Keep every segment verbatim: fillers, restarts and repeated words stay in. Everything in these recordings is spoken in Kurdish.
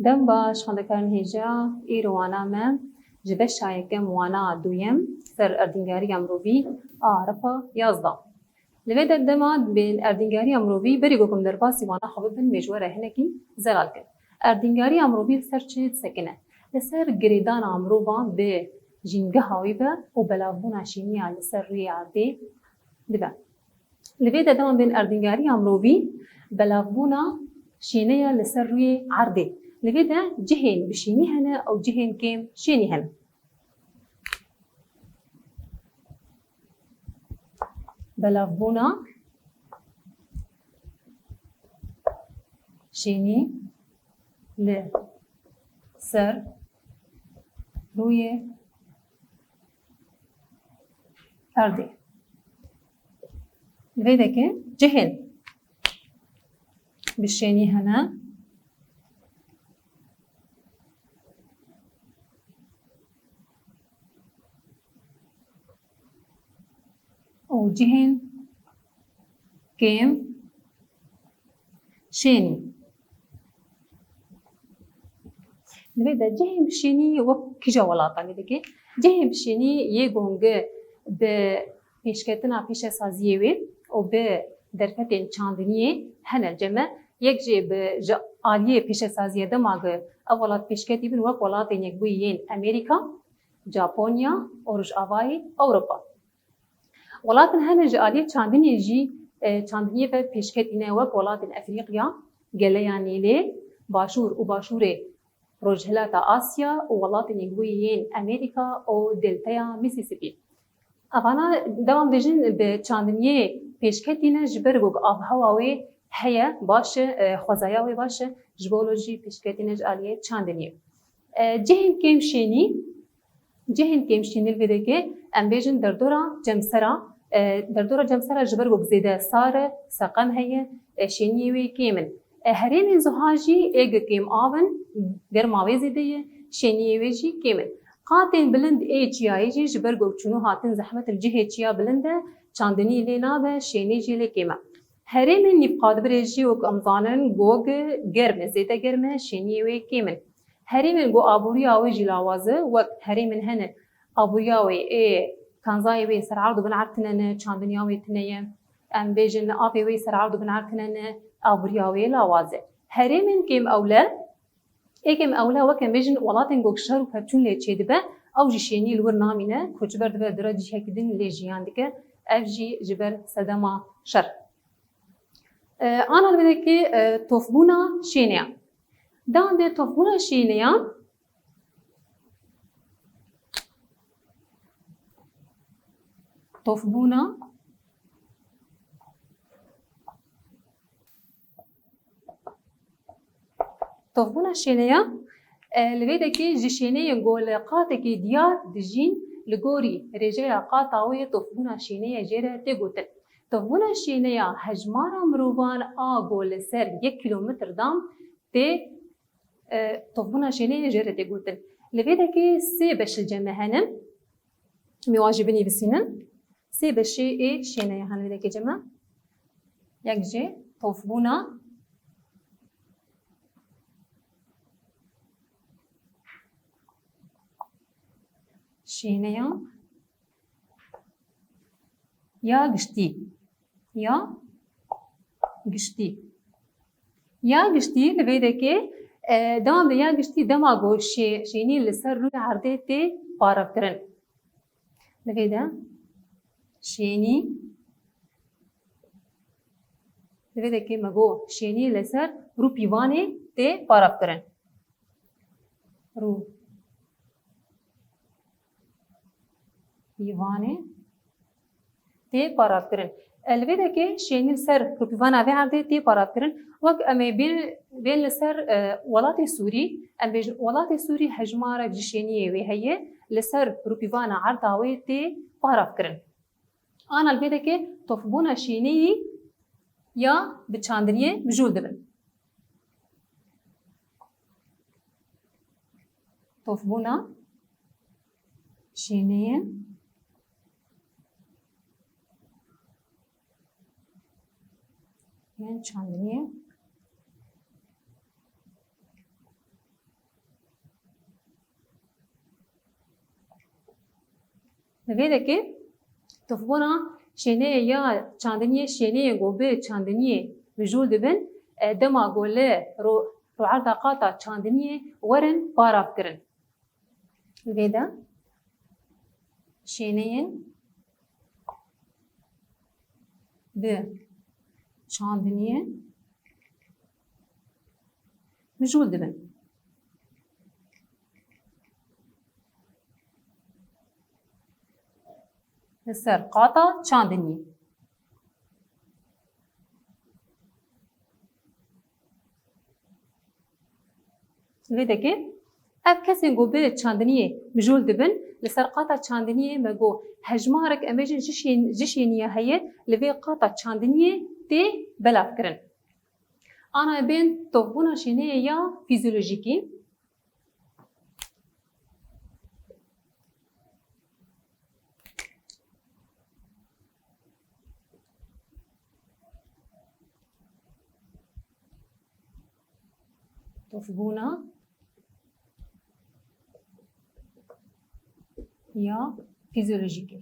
Dem baş, xwendekarên hêja, îro wana me ji beşa yekem wana duyem ser erdnîgariya mirovî a refa yazdeh. Li vê de dema bên erdnîgariya mirovî berî ku em derbasî wana xwe bibin, em ê ji we re hinekî zelal kin. Erdnîgariya mirovî li ser çi disekine? Li ser girêdana mirovan bi jîngeha wî ve û belavbûna şêniya li ser rûyê erdê dibe. Li vê de dema bên erdnîgariya mirovî belavbûna şêne ye li ser rûyê erdê. Li vê de cihên bi şênî hene û cihên kêm şênî hene. Belavbûna şênî li ser rûyê erdê. Li vê de ke cihên bi şênî hene. Û cihên kêm şênî. Li vê de cihên bi şênî wek kîja welatan ê dike? Cihên bi şênî yê gong bi pêşketina pêşesaziyê wê û bi derfetên çandiniyê hene cem e. Yek jê bi ji aliyê pêşesaziyê dema ku ev welat pêşketî bin wek welatên Yekbûyî yên Amerîka, Japonya û Rojavayê Ewropa. Welatên hene ji aliyê çandiniyê jî, e, çandiniyê ve pêşketî ne wek welatên Efrîqya, Geleya Nîlê, Başûr û Başûrê Rojhilata Asya û welatên Yekbûyî yên Amerîka û Deltaya Mississippi. Evana dewam dibêjin bi çandiniyê pêşketî ne ji ber ku avhewa wê heye, baş e, e, xwezaya wê baş e, ji bo wilo jî pêşketî ne ji aliyê çandiniyê. E, cihên kêm şênî, Cihên kêm şênî li vê de ke em bêjin derdora cemsera, e, derdora cemsera ji ber ku zêde sar e, seqem heye, e, şêniyê wê kêm in. E, herêmên Zuha jî êg kêm av in, germa wê zêde ye, şêniyê wê jî kêm in. Qatên bilind ê çiyayê jî ji ber ku çûn û hatin zehmet e, cihê çiya bilind e, çandinî lê nabe, şênî jî lê kêm e. Herêmên nîvqadibirê jî wek em zanin gog e, germ e, zêde germ e, şêniyê wê kêm in. Herêmên ku aboriya wê jî lawaz e, wek herêmên hene aboriya wê ê kanzayê wê ser erd û bin erd tine ne, çandiniya wê tine ye. Em bêjin avê wê ser erd û bin erd tine ne, aboriya wê lawaz e. Herêmên kêm ewle, ê kêm ewle wek em bêjin welatên ku şer û pevçûn lê çêdibe, ew jî şênî li wir namîne, koçber dibe dira cihekî din lê jiyan dike, ev jî ji ber sedema şer. E, ana li vê de ke, e, tofbûna şêneyan. Dewam de tofbûna şêneyan. Tofbûna. Tofbûna şêneyan, e, li vê de ke ji şêneyên ku li qatekî diyar dijîn, li gorî rêjeya qata wê tofbûna şêneye jê re tê gotin. Tofbûna şêneya hejmara mirovan a ku li ser yek kîlometr dam tê, e, tofbûna şêneyê jê re tê gotin. Li vê de ke sê beş li cem me hene. Em ê wan jî binivîsînin. Sê beşê ê şêneyê hene li vê de ke cem me. Yek jê tofbûna şêneya ya giştî. Ya giştî. Ya giştî li vê de ke, e, dema de ya giştî dema ku şê-, şênî li ser rûyê erdê tê parevkirin. Li vê de şênî, li vê de ke me got şênî li ser rûpîvanê tê parevkirin. Rû pîvanê tê parevkirin. E, li vê de ke şênî li ser rûpîvana vê erdê tê parevkirin. Wek em ê bên, bên li ser, e, welatê Sûrî, em bêjin welatê Sûrî hejmarek ji şêniyê wê heye, li ser rûpîvana erda wê tê parevkirin. Ana li vê de ke tofbûna şêneyî ya bi çandiniyê mijûl dibin. Tofbûna şêneyê yên çandiniyê. Vê dekê tofbûna şêneyê ya çandiniyê, şêneyên ku bi çandiniyê mijûl dibin, e, dema ku li ro-, roerda qata çandiniyê werin parafkirin. Li vê de şêneyên bi çandiniyê mijûl dibin. Li ser qata çandiniyê. Li vê dekê ev kesên ku bi çandiniyê mijûl dibin, li ser qata çandiniyê me got hejmarek, em bêjin ji şên-, ji şêniya heye, li vê qata çandiniyê tê belavkirin. Ana bên tofbûna şêneyê ya fîzyolojîkî. Tofbûna ya fîzyolojîkê.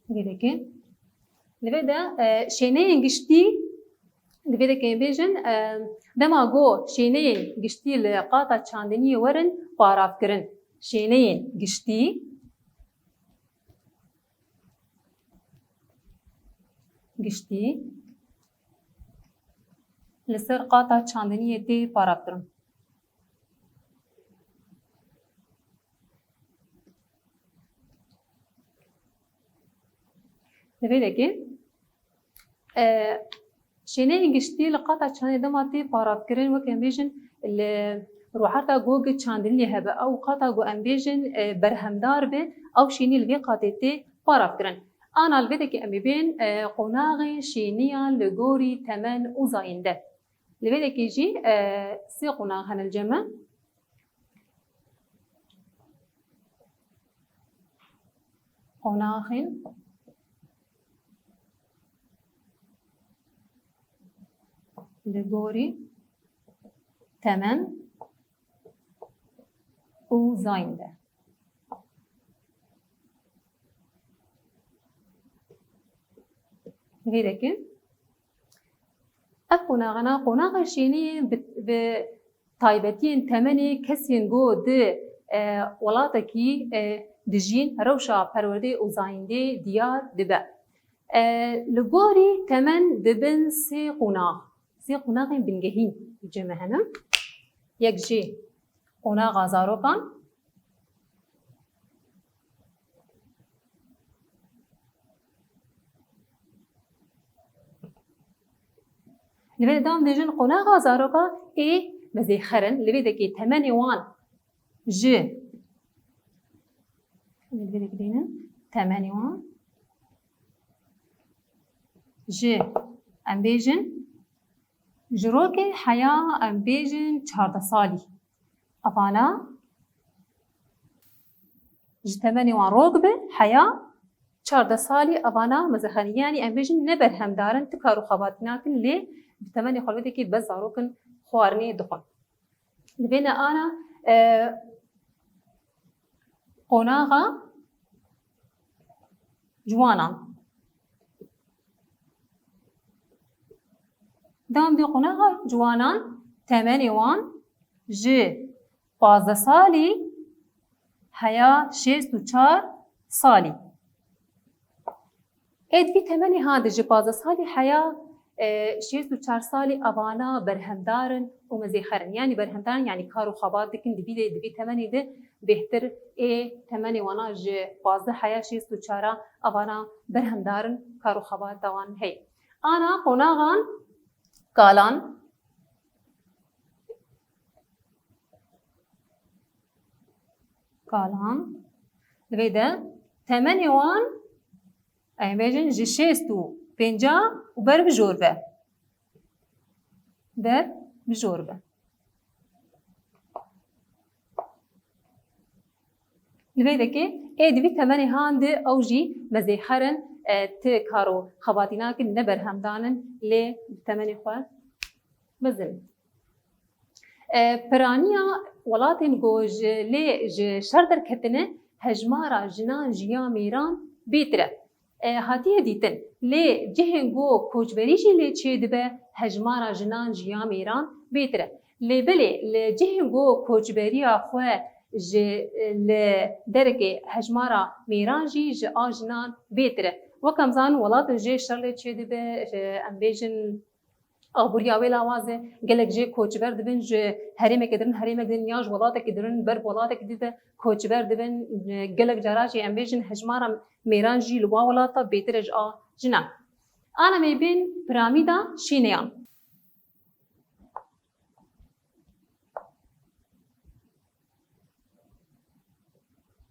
Vê dekê. Li vê de, e, şêneyên giştî, li vê dekê bêjin, e, dema ku şêneyên giştî li qata çandiniyê werin parafkirin. Şêneyên giştî, giştî li ser qata çandiniyê tê parafkirin. Li vê dekê, e, şêneyên giştî li qata çandinê dema tê parafkirin, wek em bêjin, li roerda ku çandiniyê hebe, ew qata ku em bêjin, e, berhemdar be, ew şênî li vê qatê tê parafkirin. Ana li vê dekê em ê bên, e, qonaxên şêniyan li gorî temen û zayîn de. Li vê dekê jî, e, sê qonax hene li cem me. Qonaxên li gorî temen û zayîn de. Vê dekê. Ev qonaxana, qonaxa şêniyê bi, bi taybetiyên temenê kesên ku di, e, welatekî, e, dijîn, rewşa perwerdê û zayîndê diyar dibe. E, li gorî temen dibin sê qonax. Sê qonaxên bingehîn cem me hene. Yek jê qonaxa zarokan. Li vê de em dibêjin qonaxa zaroka ê mezêxer in. Li vê dekê temenê wan ji, li vê dekê bînin, temenê wan ji, em bêjin, ji rokê heya, em bêjin, çardeh salî. Evana ji temenê wan rok be, heya çardeh salî, evana mezêxer in. Yanî em bêjin ne berhemdar in, ti kar û xebatî nakin, lê bi temenê xwe li vê dekê bes zarok in xwarinê dixwin. Li vê ne ana, e, qonaxa ciwanan. Dam di qonaxa ciwanan temenê wan ji pazdeh salî heya şêst û çar salî. Ê di vî temenê ha de ji pazdeh salî heya, e, şêst û çar salî evana berhemdar in û mezêxer in. Yanî berhemdar in, yanî kar û xebat dikin, di vî de, di vî temenê de bêhtir ê temenê wana ji pazdeh heya şêst û çar a evana berhemdar in, kar û xebata wan heye. Ana qonaxan kalan. Kalan. Li vê de temenê wan, em bêjin, ji şêst û pênca û ber bi jor be. Ber bi jor be. Li vê dekê ê di vî temenê han de ew jî mezêxer in, e, ti kar û xebatî nakin, ne berhemdan in, lê bi temenê xwe mezin in. E, piraniya welatên ku ji lê ji şer derketine, hejmara jinan ji ya mêran bêtir e. E, hatiye dîtin, lê cihên ku koçberî jî lê çêdibe, hejmara jinan ji ya mêran bêtir e. Lê belê li cihên ku koçberiya xwe ji, li dereke hejmara mêran jî ji a jinan bêtir e. Wek em zanin, welatên jê şer lê çêdibe, em bêjin, aboriya wê lawaz e, gelek jê koçber dibin ji herêmeke dirin, herêmek din ya ji welatekî dirin, ber welatekî din de koçber dibin. Gelek cara jî em bêjin hejmara mêran jî li wa welata bêtir e ji a jinan. Ana me bên piramîda şîneyan.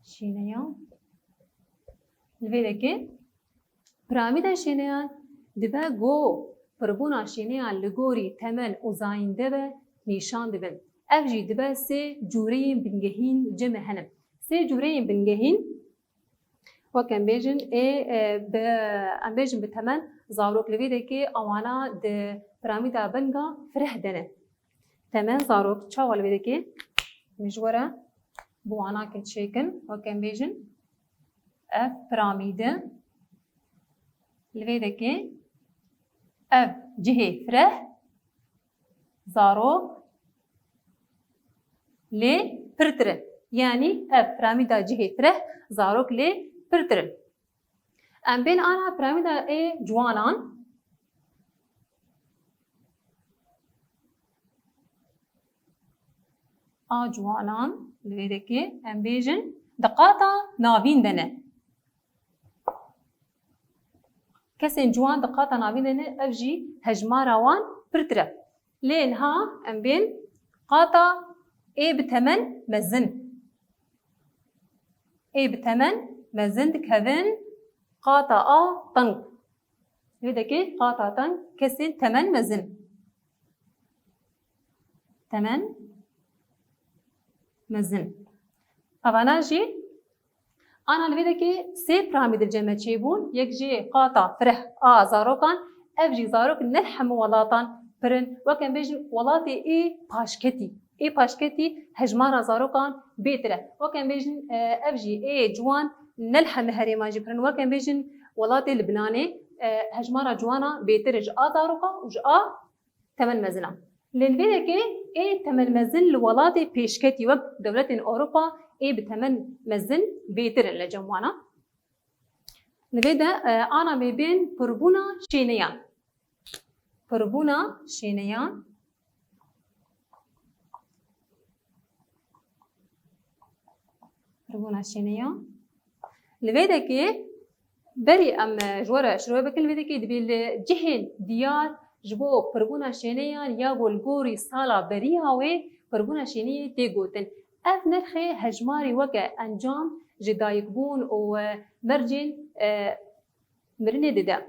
Şîneyan. Li vê dekê piramîda şêneyan dibe ku pirbûna şêneyan li gorî temel û zayînde ve nîşan dibin. Ev jî dibe sê cûreyên bingehîn cem hene. Sê cûreyên bingehîn, wek em bêjin, ê, e, bi, em bêjin bi temel zarok li vê dekê ewana di piramîda binga fireh de ne. Temel zarok çawa li vê dekê? Min ji we re bi wanakin çêkin, wek em bêjin, ev piramîde li vê dekê, ev cihê fireh, zarok lê pirtir in. Yanî ev piramîda cihê fireh, zarok lê pirtir in. Em bên ana piramîda ê ciwanan. A ciwanan li vê dekê em bêjin di qata navîn de ne. Kesên ciwan di qata navîn de ne, ev jî hejmara wan pirtir e. Lê niha em bên qata ê bi temen mezin. Ê bi temen mezin dikevin qata a teng. Vê dekê qata teng kesên temen mezin. Temen mezin. Evana jî ana li vê dekê sê piramîd li cem me çêbûn, yek jê qata fireh a zarokan, ev jî zarok ne li hemû welatan pir in, wek em bêjin welatê ê paşketî. Ê paşketî hejmara zarokan bêtir e. Wek em bêjin, e, ev jî ê ciwan ne li hemî herêman jî pir in. Wek em bêjin welatê Libnanê, e, hejmara ciwana bêtir e ji a zaroka û ji a temen mezin a. Lê li vê yekê ê temen mezin li welatê pêşketî wek dewletên Ewropa ê bi temen mezin bêtir in li cem wan a. Li vê de, e, ana me bên pirbûna şêneyan. Pirbûna şêneyan. Pirbûna şêneyan. Li vê dekê berî em, e, ji we re şirove bikin, li vê dekê dibê li cihên diyar ji bo pirbûna şêneyan ya ku li gorî sala beriya wê pirbûna şêneyê tê gotin. Ev nirxê hejmarî weke encam ji dayikbûn û, e, mercên, e, mirinê dide.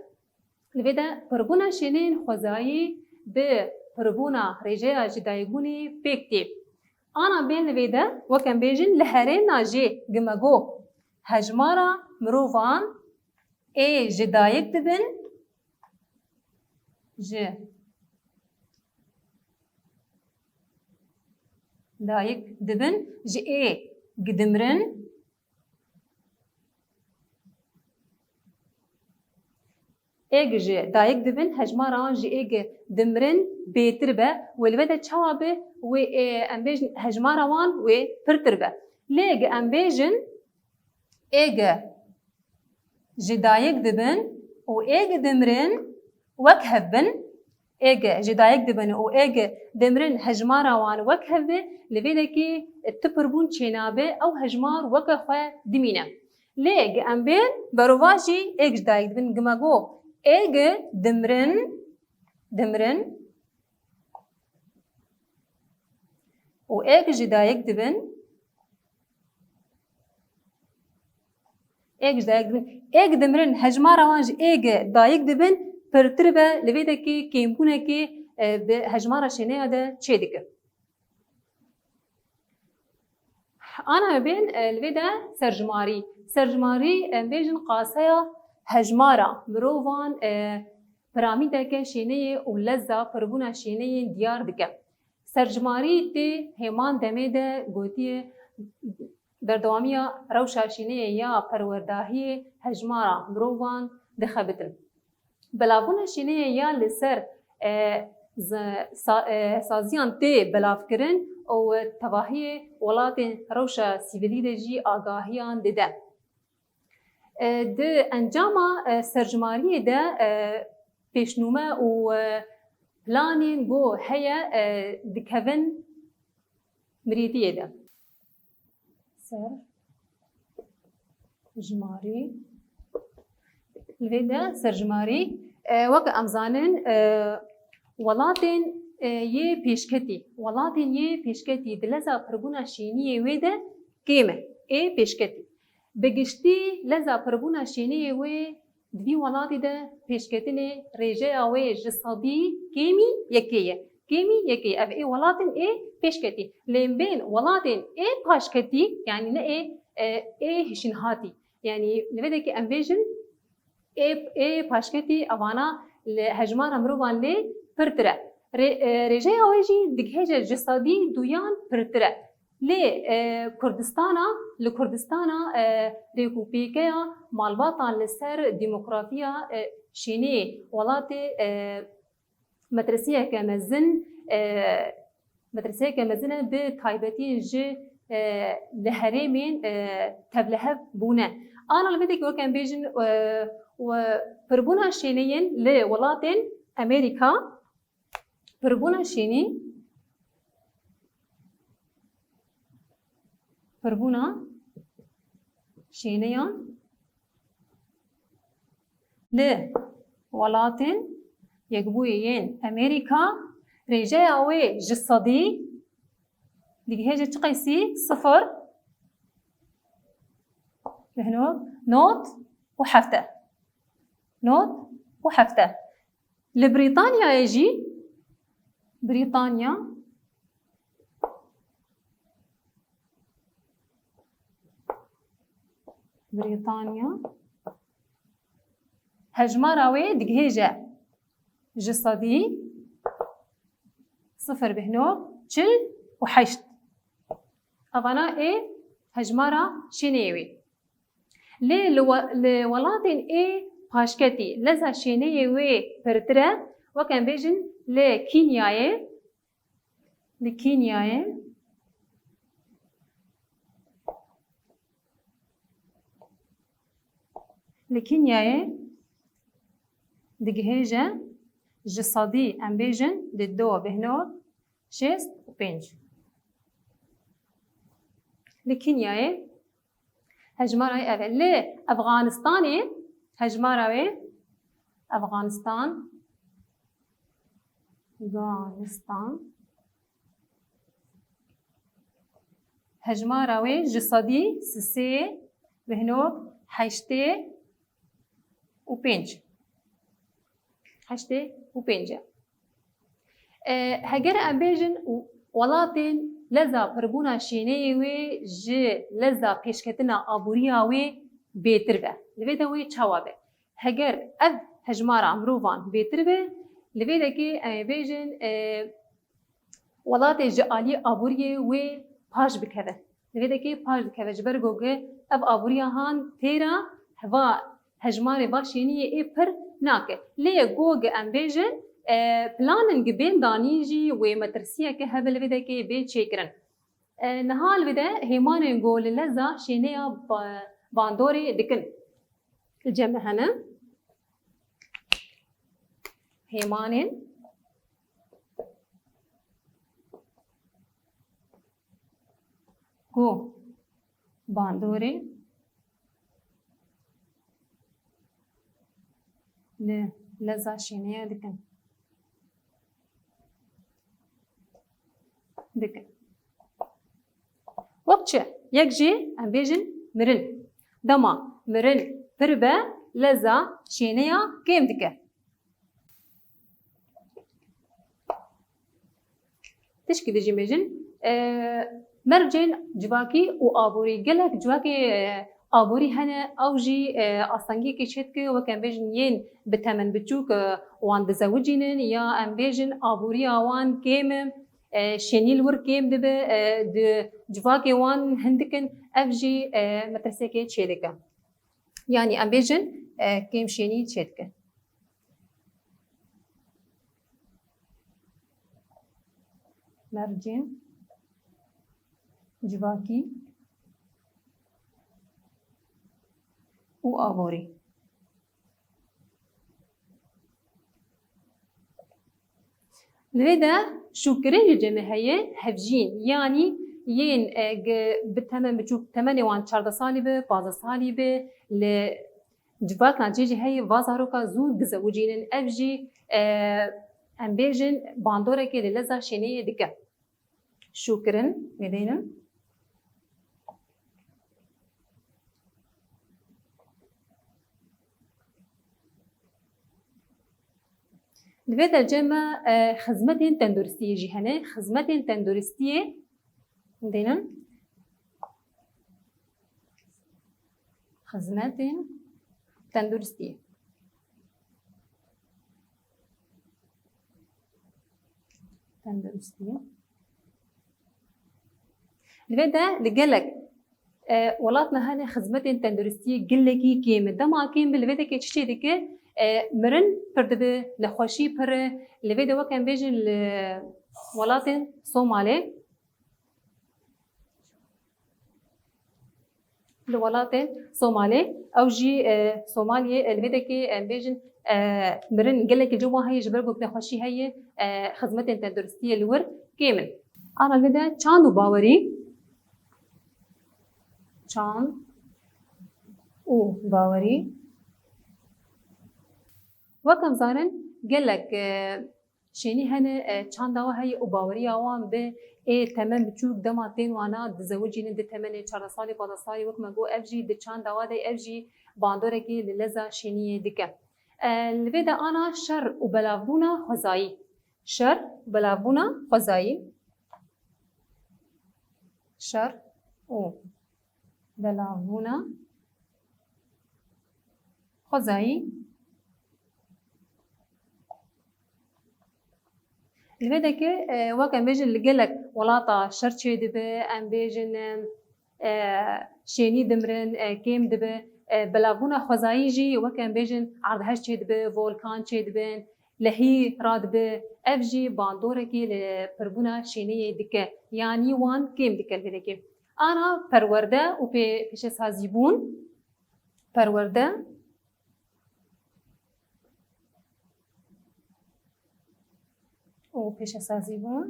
Li vê de pirbûna şêneyên xwezayî bi pirbûna rêjeya ji dayikbûnê pêk tê. Ana bên li vê de, wek em bêjin, li herêmna jê gimego hejmara mirovan ê ji dayik dibin, ji dayik dibin, ji ê gidimrin, ê gi ji dayik dibin, hejmara wan ji ê gi dimirin bêtir be, wê li vê de çawa be, wê, ê, em bêjin hejmara wan wê pirtir be. Lê gi em bêjin ê gi ji dayik dibin û ê gi dimirin wek hev bin, ê gi ji dayik dibin û ê gi dimirin hejmara wan wek hev be, li vê dekê tu pirbûn çênabe, ew hejmar weke xwe dimîne. Lê gi em bên berovajî ê gi ji dayik dibin, gima go ê gi dimirin, dimirin û ê gi ji dayik dibin, ê gi ji dayik dibin. Ê gi dimirin hejmara wan ji ê gi dayik dibin pirtir be, li vê dekê kêmbûnekê, e, bi hejmara şêneya de çêdike. Ana me bên, e, li vê de serjimarî. Serjimarî, em bêjin qaseya hejmara mirovan, e, piramîdeke şêneyê û leza pirbûna şêneyên diyar dike. Serjimarî tê hêman demê de gotiye, berdewamiya rewşa şînê ya perwerdahiyê hejmara mirovan dixebitin. Belavbûna şînê ya li ser, e, z-, sa-, e, saziyan tê belavkirin û tevahiyê welatên rewşa sivîlî de jî agahiyan dide. E, di encama, e, serjimariyê de, e, pêşnûme û, e, planên ku heye, e, dikevin mirîtiyê de. Serjimarî. Li vê de serjimarî, e, weke em zanin, e, welatên, e, yê pêşketî, welatên yê pêşketî di leza pirbûna şêniyê wê de kêm e, ê pêşketî. Bi giştî leza pirbûna şêniyê wê di vî welatî de pêşketinê rêjeya wê ji sedî kêmî yekê ye. Kêmî yekê ye. Ev ê welatên ê pêşketî. Lê bên welatên ê paşketî, yanî ne ê, e, ê hişînhatî. Yanî li vê dekê em bêjin ê, ê paşketî evana li hejmara mirovan lê pirtir e. Rê-, e, rêjeya wê jî digihêje ji sedî duyan pirtir e. Lê, e, Kurdistana, li Kurdistana, e, rêkûpêkeya malbatan li ser demografiya, e, şênê welatê, e, metresiyeke mezin, e, metresiyeke mezin e, bi taybetiyên ji, e, li herêmên, e, tevlihev bûne. Ana li vê dekê weke em bêjin, e, û pirbûna şêneyên li welatên Amerîka, pirbûna şênî, pirbûna şêneyan li welatên Yekbûyî yên Amerîka rêjeya wê ji sedî digihêje çi qeysî? Sifir, bihno, not û heft e. Not û heft e. Li Brîtanyayê jî, Brîtanya, Brîtanya, hejmara wê digihêje ji sedî sifir bihno çil û heşt. Evana ê hejmara şêneyê wê. Lê li we-, li welatên ê paşketî leza şêneyê wê pirtir e, wek em bêjin li Kînyayê, li Kînyayê, li Kînyayê digihêje ji sedî, em bêjin, di do bihno şêst û pênc. Li Kînyayê hejmara wê ev e. Li Efxanistanê hejmara wê, Efxanistan, Afganistan, hejmara wê ji sedî sisê bihno heştê û pênc. Heştê û pênc e. E, heger em bêjin û welatên leza pirbûna şêneyê wê ji leza pêşketina aboriya wê bêtir be. Li vê de wê çawa be? Heger ev hejmara mirovan bêtir be, li vê dekê em ê bêjin, e, welatê ji aliyê aboriyê wê paş bikeve. Li vê dekê paş dikeve, ji ber ku gi ev aboriya han têra heva hejmarê va şêniyê ê pir nake. Lê go gi em bêjin, e, planên gi bên danîn jî wê metirsiyeke hebe li vê dekê bê çêkirin. E, niha li vê de hêmanên ku li leza şêneya ba-, bandorê dikin. Li cem me hene. Hêmanên ku bandorê li leza şêneya dikin. Dikin. Wek çi? Yek jî em bêjin mirin. Dema mirin pir be, leza şêneya kêm dike. Tişkî dî jî bêjin, e, mercên civakî û aborî. Gelek civakê, e, aborî hene, ew jî, e, astengiyekê çêdike, wek em bêjin yên bi temen biçûk, e, wan dizewicînin ya em bêjin aboriya wan kêm e. e, şênî li wir kêm dibe, e, di civakê wan hindik in, ev jî, e, metirsiyekê çêdike. Yanî em bêjin, e, kêm şênî çêdike. Mercên civakî û aborî. Li vê de şûkirin ji cem heye hevjîn, yanî yên, e, gi-, bi temen biçûk, temenê wan çardeh salî bi, pazdeh salî bi, li civakna cê jî heye va zaroka zû dizewicînin. Ev jî, e, em bêjin bandorekê li leza şêneyê dike. Şûkirin, nedênim. Li vê dercê me, e, xizmetên tenduristiyê jî hene. Xizmetên tenduristiyê, dênim. Xizmetên tenduristiyê. Tenduristiyê. Li vê de li gelek, e, welat me hene xizmetên tenduristiyê gelekî kêm in. Dema kêm bi li vê de kê çi çê dike? E, mirin pir dibe, nexweşî pir e. Li vê de wek em bêjin li welatên Somalê, li welatê Somalê, ew jî, e, Somaliyê, e, li vê dekê, em bêjin, e, mirin gelekî li cem wan heye, ji ber ku nexweşî heye, e, xizmetên tenduristiyê li wir kêm in. Ana vê de çand û bawerî, çand û bawerî. Wek em zanin, gelek, e, Şênî hene, e, çanda we heye û baweriya wan bi ê temen biçûk dema tên wana dizewicînin di temenê çardeh salî, pazdeh salî wek me got, ev jî di çanda we de ev jî bandorekê li leza şêniyê dike. E, li vê de ana şer û belavbûna xwezayî. Şer, belavbûna xwezayî. Şer û belavbûna xwezayî. Li vê dekê, e, wek em bêjin li gelek welata şer çêdibe, em bêjin, e, şênî dimirin, e, kêm dibe, e, belavbûna xwezayî jî wek em bêjin erdhej çêdibe, volkan çêdibin, lehî radibe, ev jî bandorekê li pirbûna şêneyê dike, yanî wan kêm dike li vê dekê. Ana perwerde û pê-, pêşesazîbûn, perwerde û pêşesazîbûn.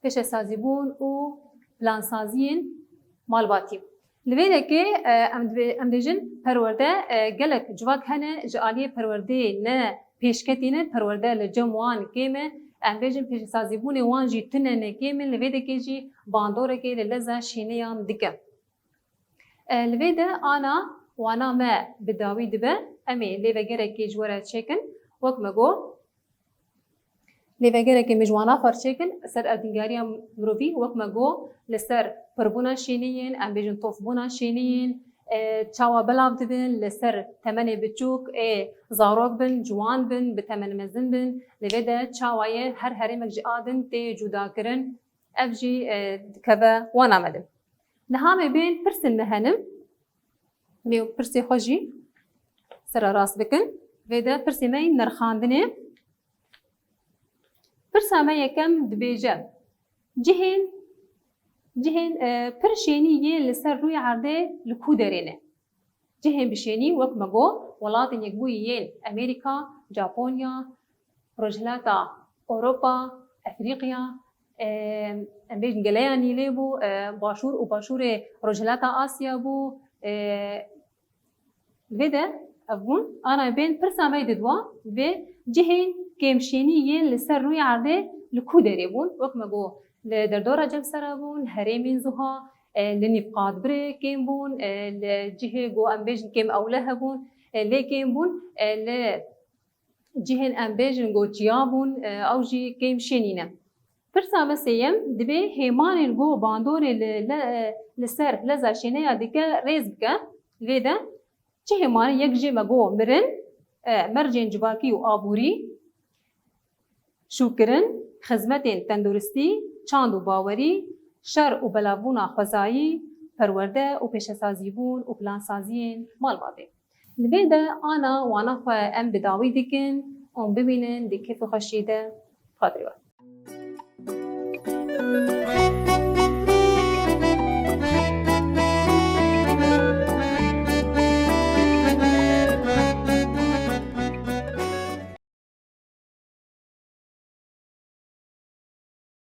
Pêşesazîbûn û plansaziyên malbatî. Li vê dekê, e, em divê-, em dibêjin perwerde, e, gelek civak hene ji aliyê perwerdeyê ne pêşketî ne, perwerde li cem wan kêm e. Em bêjin pêşesazîbûnê wan jî tune ne kêm in, li vê dekê jî bandorekê li leza şêneyan dike. E, li vê de ana wana me bi dawî dibe. Em ê lêvegerekê ji we re çêkin. Wek me got, lêvegerekê me ji wana xwe re çêkin ser erdnîgariya mirovî, wek me got, li ser pirbûna şêniyên, em bêjin tofbûna şêniyên, e, çawa belav dibin, li ser temenê biçûk, ê zarok bin, ciwan bin, bi temen mezin bin, li vê de çawa ye her herêmek ji a din tê cudakirin, ev jî, e, dikeve wana me de. Niha me bên pirsên me henin. Lê pirsê xwe jî sererast bikin. Vê de pirsê me yên nirxandinê. Pirsa me yekem dibêje, cihên, cihên, e, pir şênî yên li ser rûyê erdê li ku derê ne? Cihên bi şênî wek me got, Welatên Yekbûyî yên Amerîka, Japonya, Rojhilata Ewropa, Efrîqya, e, em bêjin Geleya Nîlê bû, e, Başûr û Başûrê Rojhilata Asya bû, e, vê de ev bûn. Ana bên pirsa me didwa, vê cihên kêmşênî yên li ser rûyê erdê li ku derê bûn? Wek me got, li derdora Cemsera bûn, herêmên Zuha, e, li Nîvqadbirê kêm bûn, e, li cihê ku em bêjin kêm ewle hebûn, e, lê kêm bûn, e, li cihên em bêjin ku çiya bûn, e, ew jî kêm şênî ne. Pirsa me sêyem, divê hêmanên ku bandorê li, le-, e, li ser leza şêneya dike rêz bike. Vê de Cihê mane yek jê me got mirin, e, mercên civakî û aborî, şûkirin, xizmetên tenduristî, çand û bawerî, şer û belavbûna xwezayî, perwerde û pêşesazîbûn û plansaziyên malbatê. Li vê de ana wana xwe em bi dawî dikin û bimînin di kêf û xweşiyê de. Xatirê we.